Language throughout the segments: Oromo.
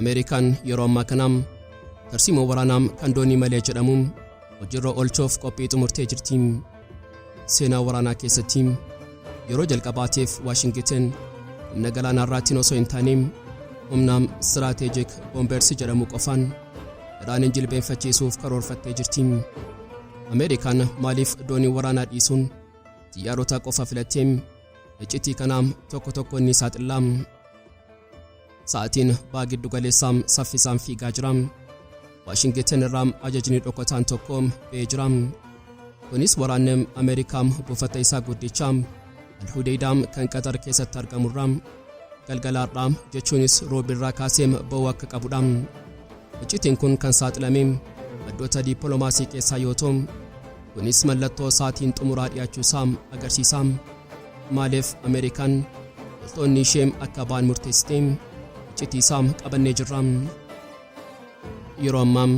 Ameerikaan yeroo ammaa kanaam tarsiimoo waraanaam kan doonii malee jedhamuun hojiirra oolchuuf qophii xumurtee jirti. Seenaa waraanaa keessatti yeroo jalqabaatiif Waashingiten humna galaanaarraatiin osoo hin taane humna strategic bombers jedhamu qofaan Iraaniin jilbeenfachiisuuf karoorfattee jirti. Ameerikaan maaliif doonii waraanaa dhiisuun xiyyaarota qofa filattee? Iccitii kanaam tokko tokko inni saaxillaam. Sa'aatiin ba'a giddu galeessaam saffisaan fiigaa jira. Waashingiten irraa ajajni dhokataan tokko ba'ee jira. Kunis waraanni Ameerikaam buufata isaa guddicha Al-Hudeydaam kan Qaxar keessatti argamurraa galgalaarraa, jechuunis roobiirraa kaasee ba'uu akka qabudha. Iccitiin kun kan saaxilame maddoota dippiloomaasii keessaa yoo ta'u, kunis mallattoo sa'aatiin xumuraa dhiyaachuu isaa agarsiisa. Maaliif Ameerikaan loltoonni ishee akka ba'an murteessite? Iccitii isaa qabannee jirra. Yeroo ammaa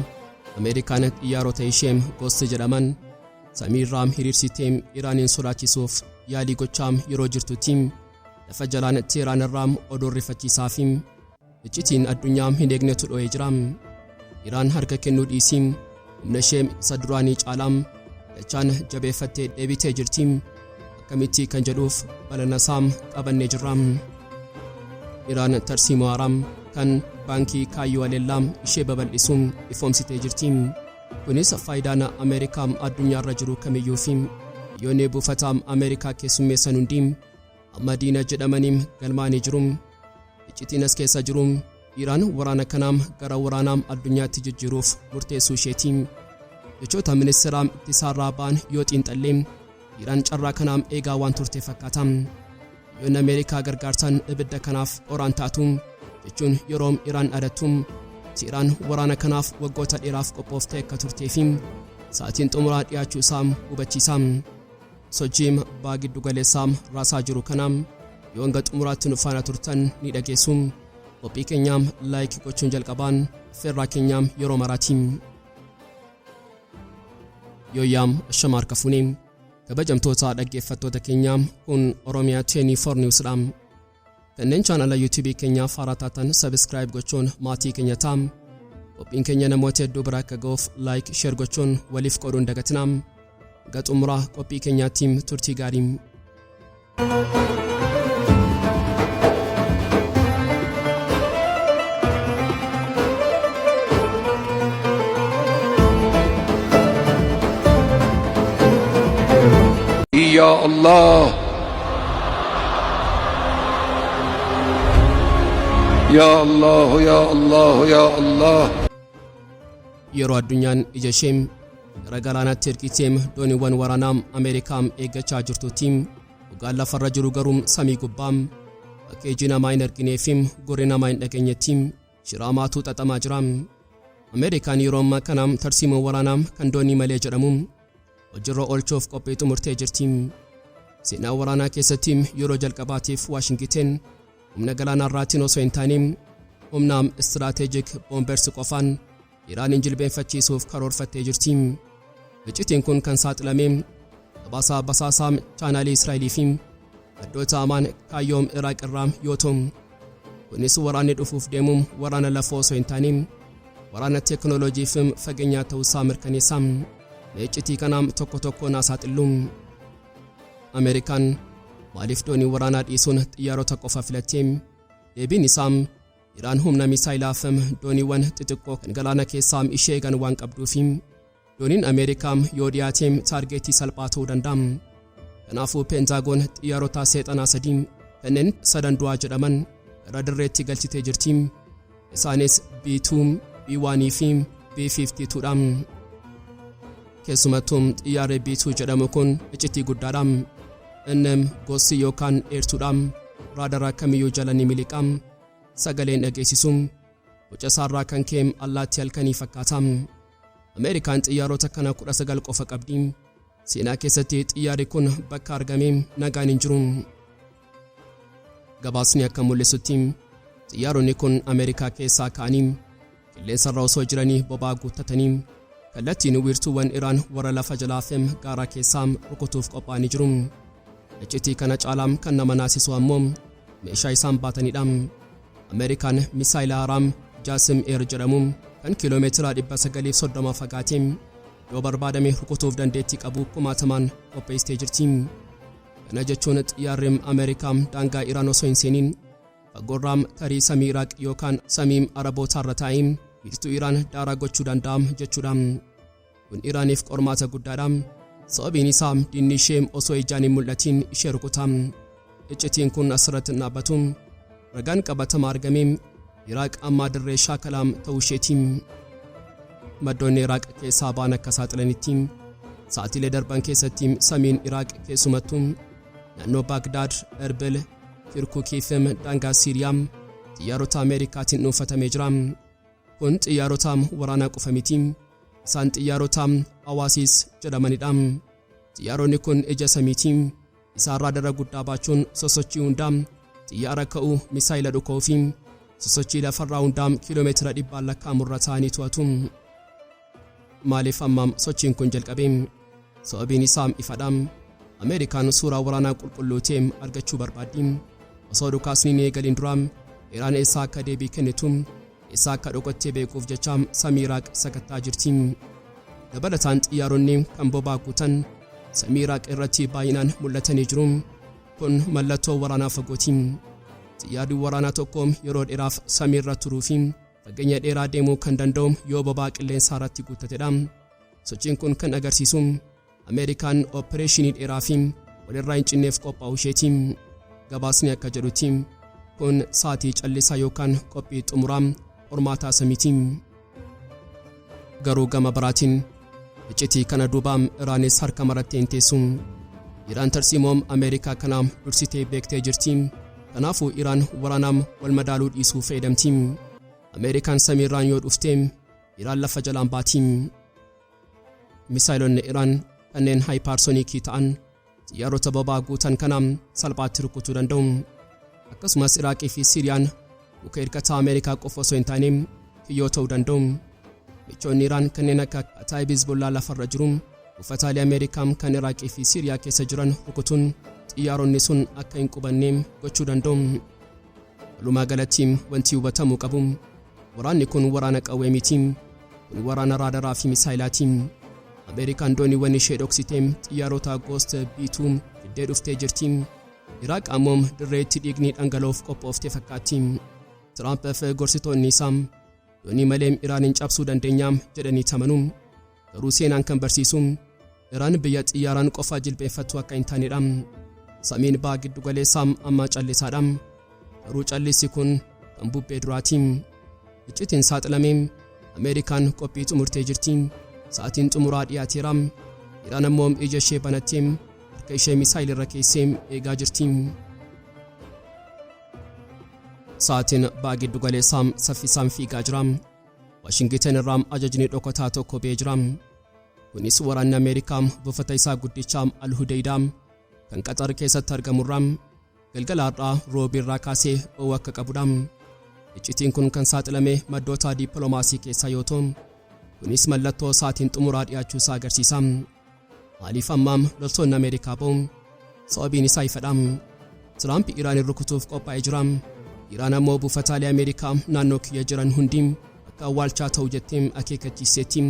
Ameerikaan xiyyaarota ishee Ghost jedhaman samiirraa hiriirsitee Iraaniin sodaachisuuf yaalii gochaa yeroo jirtutti, lafa jalaan Teheraan irraa oduu rifachiisaa fi iccitiin addunyaa hin eegnetu dho'ee jira. Iraan harka kennuu dhiisii humna ishee isa duraanii caalaa dachaan jabeeffattee deebitee jirti. Akkamitti kan jedhuuf balanasaa qabannee jirra. Iraan tarsiimoo haaraa kan baankii kaayyoo haleellaa ishee babal'isuun ifoomsitee jirti. Kunis faayidaan Ameerikaa addunyaarra jiru kamiyyuu fi biyyoonni buufata Ameerikaa keessummeessan hundi amma diina jedhamanii galmaanii jiru. Iccitiin as keessa jiru Iraan waraana kanaam gara waraanaa addunyaatti jijjiiruuf murteessuu isheeti. Jechoota ministeera ittisaarraa ba'an yoo xiinxallee, Iraan carraa kanaam eegaa waan turte fakkaata. Biyyoonni Ameerikaa gargaarsan ibidda kanaaf qoraan taatu jechuun yeroo Iraan dhadattu, Iraan waraana kanaaf waggoota dheeraaf qophooftee akka turtee fi sa'aatiin xumuraa dhiyaachuu isaa hubachiisa. Sochiin ba'a giddu galeessaa raasaa jiru kanaam yoo hanga xumuraatti nu faana turtan ni dhageessu. Qophii keenyaam like gochuun jalqabaan affeerraa keenyaam yeroo maraati. Yooyyaam, ashama harka fuunee, kabajamtoota dhaggeeffattoota keenyaa, kun Oromiyaa 24 News dha. Kanneen chaanala YouTube keenyaaf haaraa taatan subscribe gochuun maatii keenya ta'a. Qophiin keenya namoota hedduu bira akka ga'uuf like, share gochuun waliif qooduun dagatinaa. Hanga xumuraa qophii keenyaatti turtii gaarii. يا الله، يا الله، يا الله، يا الله. Yeroo addunyaan ija ishee gara galaanaatti ergitee dooniiwwan waraanaa Ameerikaa eeggachaa jirtutti, dhugaan lafarra jiru garuu samii gubbaa bakka iji namaa hin arginee fi gurri namaa hin dhageenyetti shiraamaatu xaxamaa jira. Ameerikaan yeroo ammaa kana tarsiimoo waraanaa kan doonii malee jedhamu hojiirra oolchuuf qophii xumurtee jirti. Seenaa waraanaa keessatti yeroo jalqabaatiif Waashingiten humna galaanaarraatiin osoo hin taane humna strategic bombers qofaan Iraaniin jilbeenfachiisuuf karoorfattee jirti. Iccitiin kun kan saaxilame gabaasa basaasaa chaanaalii Israa'elii fi maddoota amaan kaayyoom Iraaq irraa yoo ta'u, kunis waraanni dhufuuf deemu waraana lafoo osoo hin taane waraana teekinooloojii fi fageenyaa ta'uusaa mirkaneessa. Iccitii kanaam tokko tokko naa saaxillu. Ameerikaan maaliif doonii waraanaa dhiisuun xiyyaarota qofa filattee? Deebiin isaa Iraan humna misaayilaa fi dooniiwwan xixiqqoo kan galaana keessaa ishee eegan waan qabduufi dooniin Ameerikaa yoo dhiyaate taargeetii salphaa ta'uu danda'a. Kanaafuu Peentaagoon xiyyaarota seexanaa sadii kanneen sadan du'aa jedhaman gara dirreetti galchitee jirti. Isaanis B2, B1 fi B52 dha. Keessumattuu xiyyaarri B2 jedhamu kun iccitii guddaadha. Inni gosti yookaan dheertuudha. Raadara kamiyyuu jala ni miliqa. Sagaleen dhageessisu. Boca isaarraa kan ka'e allaattii halkanii fakkaata. Ameerikaan xiyyaarota kana 19 qofa qabdi. Seenaa keessatti xiyyaarri kun bakka argame nagaan hin jiru. Gabaasni akka mul'isutti xiyyaaronni kun Ameerikaa keessaa ka'anii qilleensarra osoo jiranii boba'aa guuttatanii kallattiin wiirtuuwwan Iraan warra lafa jalaa fi gaaraa keessaa rukutuuf qophaa'anii jiru. Iccitii kana caalaa kan nama naasisu ammoo meeshaa isaan baatanidha. Ameerikaan misaayila haaraa Jaasim Eer jedhamu kan kiiloomeetira 930 fagaatee iddoo barbaadame rukutuuf dandeettii qabu kumaatamaan qopheessitee jirti. Kana jechuun xiyyaarri Ameerikaa daangaa Iraan osoo hin seeniin fagoorraa tarii samii Iraaq yookaan samii Arabootaarra taa'ee wiirtuu Iraan daaraa gochuu danda'a jechuudha. Kun Iraaniif qormaata guddaadha. Sababiin isaa diinni ishee osoo ijaan hin mul'atiin ishee rukuta. Iccitiin kun asirratti hin dhaabbatu. Ragaan qabatamaa argame Iraaq ammaa dirree shaakalaa ta'uu isheeti. Maddoonni Iraaq keessaa ba'an akka saaxilanitti sa'aatiilee darban keessatti samiin Iraaq keessumattuu naannoo Baagdaad, Erbil, Kirkuukii fi daangaa Siiriyaa xiyyaarota Ameerikaatiin dhuunfatamee jira. Kun xiyyaarota waraanaa qofa miti. Isaan xiyyaarota Awaasiis jedhamanidha. Xiyyaaronni kun ija samiiti. Isaan raadara guddaa baachuun sosochii hundaa xiyyaara ka'uu, misaayila dhuka'uu fi sosochii lafarraa hundaa kiiloomeetira dhibbaan lakkaa'amurra ta'anii to'atu. Maaliif ammaam sochiin kun jalqabe? Sababiin isaa ifadha. Ameerikaan suuraa waraanaa qulqulluu ta'e argachuu barbaaddi. Osoo dhukaasni hin eegalin dura Iraan eessaa akka deebii kennitu, eessaa akka dhokattee beekuuf jecha samii Iraaq sakattaa jirti. Dabalataan xiyyaaronni kan boba'aa guutan samii Iraaq irratti baay'inaan mul'atanii jiru. Kun mallattoo waraanaa fagooti. Xiyyaarri waraanaa tokko yeroo dheeraaf samiirra turuu fi fageenya dheeraa deemuu kan danda'u yoo boba'aa qilleensaa irratti guuttatedha. Sochiin kun kan agarsiisu Ameerikaan opereeshinii dheeraa fi walirraa hin cinneef qophaa'uu isheeti. Gabaasni akka jedhutti kun sa'aatii callisaa yookaan qophii xumuraa qormaataa samiiti. Garuu gama biraatiin iccitii kana duuba Iraanis harka marattee hin teessu. Iraan tarsiimoom Ameerikaa kana dursitee beektee jirti. Kanaafuu Iraan waraanaam wal madaaluu dhiisuu fayyadamti. Ameerikaan samiirraan yoo dhufte Iraan lafa jalaan baati. Misaayilonni Iraan kanneen haayipaarsoonikii ta'an xiyyaarota boba'aa guutan kana salphaatti rukutuu danda'u. Akkasumas Iraaqii fi Siiriyaan muka hirkataa Ameerikaa qofa osoo hin taane kiyyoo ta'uu danda'u. Michoonni Iraan kanneen akka Kataayib Hizbollaa lafarra jiru buufataalee Ameerikaa kan Iraaqii fi Siiriyaa keessa jiran rukutuun xiyyaaronni sun akka hin qubanne gochuu danda'u. Walumaa galatti wanti hubatamuu qabu waraanni kun waraana qawwee miti. Kun waraana raadaraa fi misaayilaati. Ameerikaan dooniiwwan ishee dhoksitee xiyyaarota Ghost B2 fiddee dhuftee jirti. Iraaq ammoo dirreetti dhiigni dhangala'uuf qophooftee fakkaatti. Tiraamp fi gorsitoonni isaa doonii malee Iraanin cabsuu dandeenya jedhanii amanu. Garuu seenaan kan barsiisu Iraan biyya xiyyaaraan qofa jilbeenfattu akka hin taanedha. Samiin ba'a giddu galeessaa amma callisaadha. Garuu callisi kun kan bubbee duraati. Iccitiin saaxilamee Ameerikaan qophii xumurtee jirti. Sa'aatiin xumuraa dhiyaateera. Iraan ammoo ija ishee banattee harka ishee misaayilirra keessee eegaa jirti. Sa'aatiin ba'a giddu galeessaa saffisaan fiigaa jira. Waashingitan irraa ajajni dhokataa tokko ba'ee jira. Kunis waraanni Ameerikaa buufata isaa guddicha Al-Hudaydaa kan Qaxar keessatti argamurraa galgala har'aa roobii irraa kaasee ba'uu akka qabudha. Iccitiin kun kan saaxilame maddoota dippiloomaasii keessaa yoo ta'u, kunis mallattoo sa'aatiin xumuraa dhiyaachuu isaa agarsiisa. Maaliif ammaam loltoonni Ameerikaa ba'u? Sababiin isaa ifadha. Tiraamp Iraanin rukutuuf qophaa'ee jira. Iraan ammoo buufataalee Ameerikaa naannoo kiyya jiran hundi akka awwaalchaa ta'u jettee akeekkachiiseetti.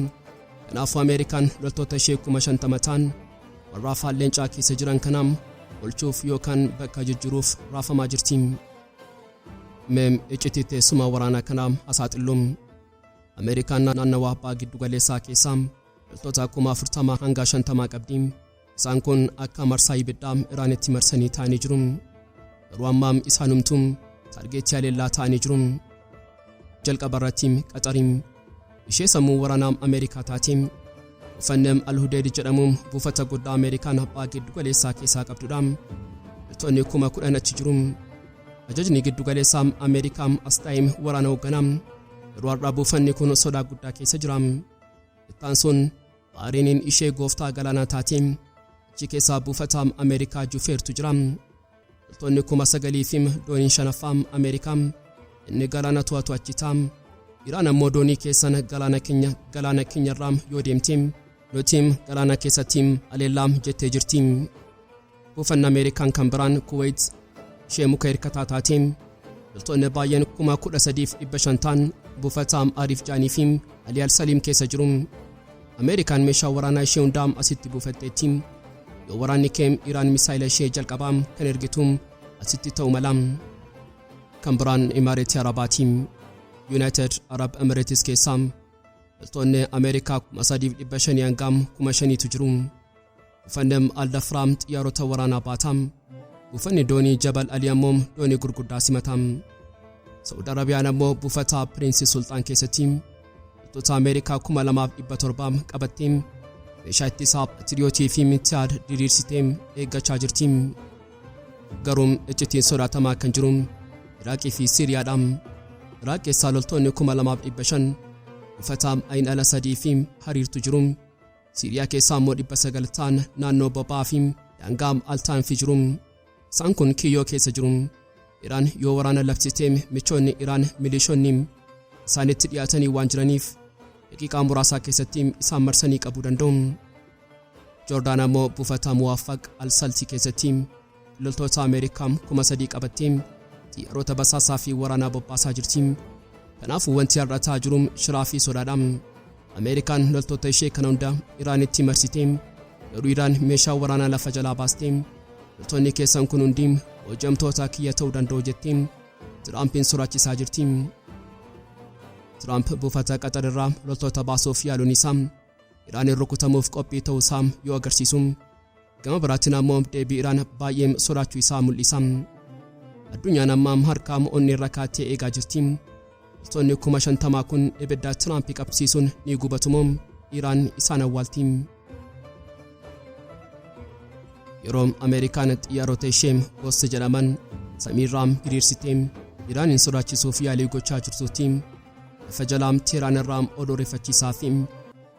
Kanaafuu Ameerikaan loltoota ishee 50,000 ta'an warra afaan leencaa keessa jiran kanaam oolchuuf yookaan bakka jijjiiruuf raafamaa jirti. Meem iccitii teessuma waraanaa kanaa hasaaxillu. Ameerikaan naannawaa abbaa giddu galeessaa keessaa loltoota 40,000 hanga 50 qabdi. Isaan kun akka marsaa ibiddaa Iraanitti marsanii ta'anii jiru. Garuu ammaam isaanumtuu taargeetii haleellaa ta'anii jiru. Jalqaba irratti Qaxariin ishee sammuu waraanaa Ameerikaa taate buufanni Al-Hudeyd jedhamu buufata guddaa Ameerikaan abbaa giddu galeessaa keessaa qabdudha. Loltoonni 10,000 achi jiru. Ajajni giddu galeessaa Ameerikaa as taa'ee waraana hoogganaa. Yeroo har'aa buufanni kun sodaa guddaa keessa jira. Ittaan sun Bahareeniin ishee gooftaa galaanaa taate achi keessaa buufata Ameerikaa Jufeertu jira. Loltoonni 9,000 fi dooniin shanaffaa Ameerikaa inni galaana to'atu achi ta'a. Iraan ammoo doonii keessan galaana keenyarraa yoo deemte nuti galaana keessatti haleellaa jettee jirti. Buufanni Ameerikaan kan biraan Kuwait ishee muka hirkataa taate loltoonni baay'een 13,500 ta'an buufata Ariif Jaanii fi Ali Al-Saliim keessa jiru. Ameerikaan meeshaa waraanaa ishee hundaa asitti buufatteetti. Yoo waraanni keem Iraan misaayila ishee jalqabaa kan ergitu asitti ta'uu mala. Kan biraan Imaareetii Arabaati. United Arab Emirates keessaa loltoonni Ameerikaa 3,500 hanga 5,000tu jiru. Buufanni Aldafraa xiyyaarota waraanaa baata. Buufanni doonii Jabal Ali ammoo doonii gurguddaa simata. Saudi Arabiyaan ammoo buufata Piriinsi Sultaan keessatti loltoota Ameerikaa 2,700 qabattee meeshaa ittisaa Patriotii fi THAAD diriirsitee eeggachaa jirti. Garuu iccitiin sodaatamaa kan jiru Iraaqii fi Siiriyaadha. Iraaq keessaa loltoonni 2,500 buufata Ayin Ala sadii fi Hariirtu jiru. Siiriyaa keessaa immoo 900 ta'an naannoo boba'aa fi daangaa Altaanfi jiru. Isaan kun kiyyoo keessa jiru. Iraan yoo waraana labsitee michoonni Iraan milishoonni isaanitti dhiyaatanii waan jiraniif daqiiqaa muraasaa keessatti isaan marsanii qabuu danda'u. Joordaan ammoo buufata Muwaffaq Al-Saltii keessatti loltoota Ameerikaa 3,000 qabattee xiyyaarota basaasaa fi waraanaa bobbaasaa jirti. Kanaafuu wanti har'a ta'aa jiru shiraa fi sodaadha. Ameerikaan loltoota ishee kana hunda Iraanitti marsitee, garuu Iraan meeshaa waraanaa lafa jalaa baastee, loltoonni keessan kun hundi hojjamtoota kiyya ta'uu danda'u jettee Tiraampiin sodaachisaa jirti. Tiraamp buufata Qaxar irraa loltoota baasuuf yaaluun isaa Iraaniin rukutamuuf qophii ta'uu isaa yoo agarsiisu, gama biraatiin ammoo deebii Iraan baay'ee sodaachuu isaa mul'isa. Addunyaan ammaa harka onnee irra kaatee eegaa jirti. Loltoonni 50,000 kun ibidda Tiraamp qabsiisuun ni gubatu moo Iraan isaan awwaalti? Yeroo Ameerikaan xiyyaarota ishee Ghost jedhaman samiirraa hiriirsitee Iraaniin sodaachisuuf yaalii gochaa jirtutti, lafa jalaa Teheraan irraa oduu rifachiisaa fi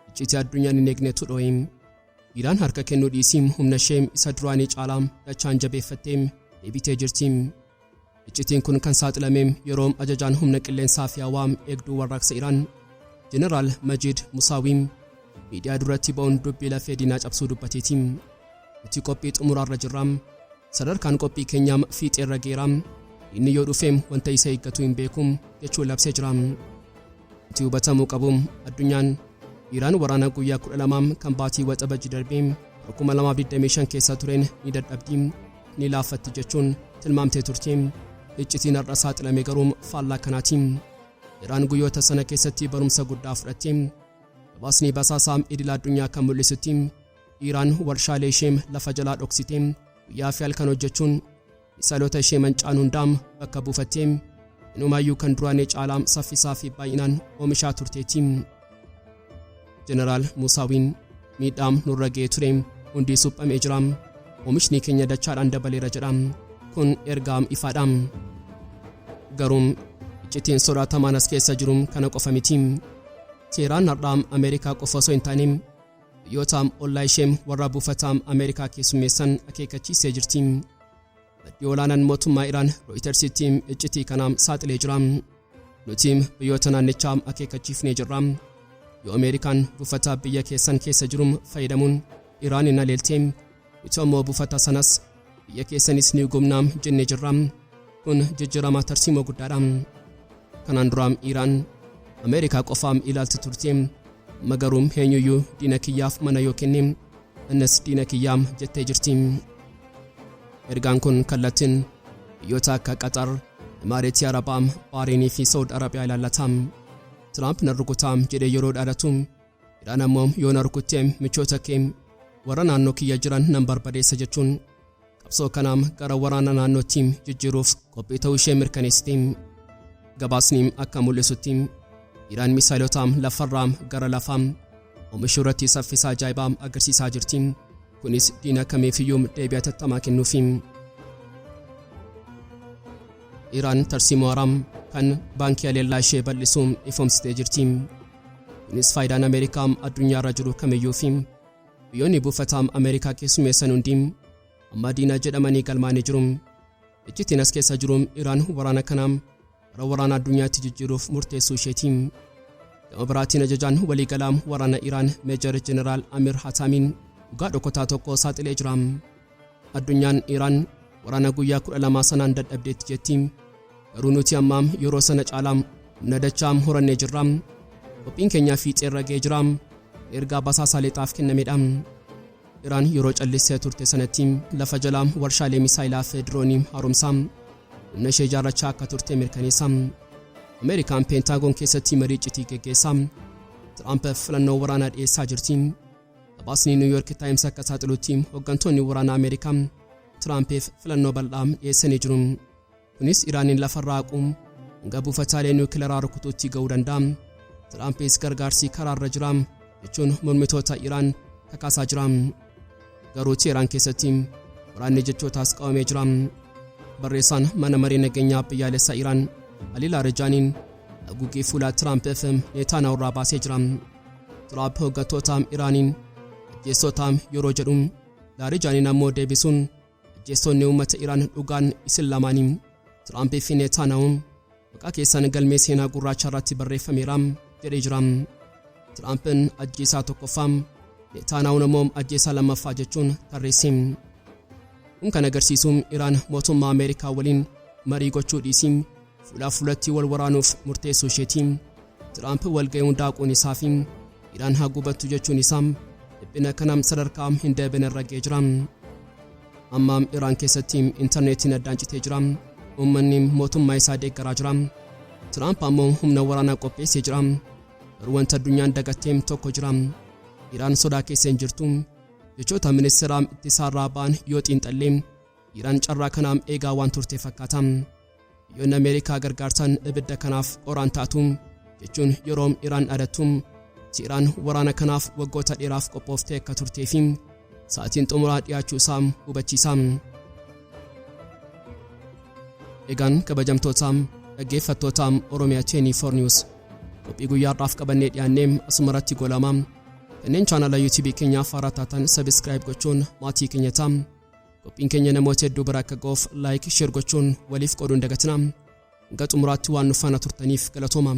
icciitii addunyaan hin eegnetu dho'e. Iraan harka kennuu dhiisii humna ishee isa duraanii caalaa dachaan jabeeffattee deebitee jirti. Iccitiin kun kan saaxilame yeroo ajajaan humna qilleensaa fi hawaa eegduu warraaqsa Iraan Jeneraal Majid Musaawii miidiyaa duratti ba'uun dubbii lafee diinaa cabsuu dubbateeti. Nuti qophii xumuraarra jirra. Sadarkaan qophii keenyaa fiixeerra geera. Inni yoo dhufe wanta isa eeggatu hin beeku jechuun labsee jira. Wanti hubatamuu qabu, addunyaan Iraan waraana guyyaa 12 kan baatii Waxabajji darbee 2025 keessa tureen ni dadhabdi, ni laaffatti jechuun tilmaamtee turte. Iccitiin har'a saaxilame garuu faallaa kanaati. Iraan guyyoota sana keessatti barumsa guddaa fudhatte. Gabaasni basaasaa idil addunyaa kan mul'isutti, Iraan warshaalee ishee lafa jalaa dhoksite guyyaa fi halkan hojjechuun misaayilota ishee mancaan hundaa bakka buufattee, inumaayyuu kan duraanii caalaa saffisaa fi baay'inaan oomishaa turteetti. Jeneraal Musaawiin, miidhaa nurra ga'ee ture hundi suphamee jira. Oomishni keenya dachaadhaan dabaleera jedha. Kun ergaa ifaadha. Garuu iccitiin sodaatamaan as keessa jiru kana qofa miti. Teheraan har'aa Ameerikaa qofa osoo hin taane biyyoota ollaa ishee warra buufata Ameerikaa keessummeessan akeekkachiisee jirti. Maddii olaanaan mootummaa Iraan Rooyitersitti iccitii kana saaxilee jira. Nuti biyyoota naannichaa akeekkachiifnee jirra. Yoo Ameerikaan buufata biyya keessan keessa jiru fayyadamuun Iraan hin aleelte, nuti ammoo buufata sanas biyya keessanis ni gubna jennee jirra. Kun jijjiirama tarsiimoo guddaadha. Kanaan dura Iraan Ameerikaa qofaam ilaalti turte. Amma garuu eenyuyyuu diina kiyyaaf mana yoo kenne innis diina kiyyaam jettee jirti. Ergaan kun kallattiin biyyoota akka Qaxar, Imaareetii Arabaa, Baareenii fi Saudi Arabiyaa ilaallata. Tiraamp na rukutaa jedhee yeroo dhaadatu, Iraan ammoo yoo na rukuttee michoota kee warra naannoo kiyya jiran nan barbadeessa jechuun qabsoo kanaam gara waraana naannootti jijjiiruuf qophii ta'uu ishee mirkaneessite. Gabaasni akka mul'isutti, Iraan misaayilota lafarraa gara lafaa oomishuu irratti saffisa ajaa'ibaa agarsiisaa jirti. Kunis diina kamiifiyyuu deebii hatattamaa kennuufi. Iraan tarsiimoo haaraa kan baankii haleellaa ishee bal'isuu ifoomsitee jirti. Kunis faayidaan Ameerikaa addunyaarra jiru kamiyyuu fi biyyoonni buufata Ameerikaa keessummeessan hundi amma diina jedhamanii galmaanii jiru. Iccitiin as keessa jiru Iraan waraana kana gara waraana addunyaatti jijjiiruuf murteessuu isheeti. Gama biraatiin ajajaan waliigalaa waraana Iraan Meejar Jeneraal Amir Hataamiin dhugaa dhokotaa tokko saaxilee jira. Addunyaan Iraan waraana guyyaa 12 sanaan dadhabdeetti jetti. Garuu nuti amma yeroo sana caalaa Humna dachaa horannee jirra. Qophiin keenya fiixeerra ga'ee jira. Ergaa basaasaa lixaaf kennamedha. Iraan yeroo callistee turte sanatti lafa jalaa warshaalee misaayilaa fi diroonii haaromsaa humna ishee ijaarrachaa akka turte mirkaneessa. Ameerikaan Peentaagoon keessatti marii iccitii geggeessaa Tiraamp filannoo waraanaa dhiyeessaa jirti. Gabaasni Niw Yoork Taayims akka saaxilutti hooggantoonni waraanaa Ameerikaa Tiraampiif filannoo bal'aa dhiyeessanii jiru. Kunis Iraaniin lafarraa haquu hanga buufataalee niwukilaraa rukutuutti ga'uu danda'a. Tiraampis gargaarsi karaarra jira jechuun mormitoota Iraan kakaasaa jira. Garuu Teheraan keessatti waraanni jechootaas qabamee jira. Barreessaan mana maree nageenyaa biyyaalessaa Iraan Ali Laarijaaniin haguuggii fuula Tiraampiif Neetaanyaahuu irraa baasee jira. Tiraamp hooggantoota Iraaniin ajjeessota yeroo jedhu, Laarijaaniin ammoo deebisuun ajjeessonni uummata Iraan dhugaan isin lamaanii, Tiraampii fi Neetaanyaahuu, maqaa keessan galmee seenaa gurraacha irratti barreeffameera jedhee jira. Tiraampiin ajjeesaa tokkoffaa, Neetaanyahuun ammoo ajjeesaa lammaffaa jechuun tarreesse. Kun kan agarsiisu Iraan mootummaa Ameerikaa waliin marii gochuu dhiisii fuulaa fuulatti wal waraanuuf murteessuu isheeti. Tiraamp walga'ii hundaaquun isaa fi Iraan haa gubattu jechuun isaa dhiphina kanaan sadarkaa hin deebine irra ga'ee jira. Amma Iraan keessatti intarneetiin addaan citee jira. Uummanni mootummaa isaa deeggaraa jira. Tiraamp ammoo humna waraanaa qopheessee jira. Garuu wanta addunyaan dagattee tokko jira. Iraan sodaa keessa hin jirtu. Jechoota ministeera ittisaarraa ba'an yoo xiinxallee, Iraan carraa kanaam eegaa waan turte fakkaata. Biyyoonni Ameerikaa gargaartan ibidda kanaaf qoraan taatu jechuun yeroo Iraan dhaadattu, Iraan waraana kanaaf waggoota dheeraaf qophooftee akka turtee fi sa'aatiin xumuraa dhiyaachuu isaa hubachiisa. Egaan kabajamtoota dhaggeeffattoota Oromiyaa 24 News, qophii guyyaa har'aaf qabannee dhiyaannee asuma irratti goolama. Kanneen chaanala YouTube keenyaaf haaraa taatan subscribe gochuun maatii keenya ta'a. Qophiin keenya namoota hedduu bira akka ga'uuf like, share gochuun waliif qooduun dagatina. Hanga xumuraatti waan nu faana turtaniif galatooma.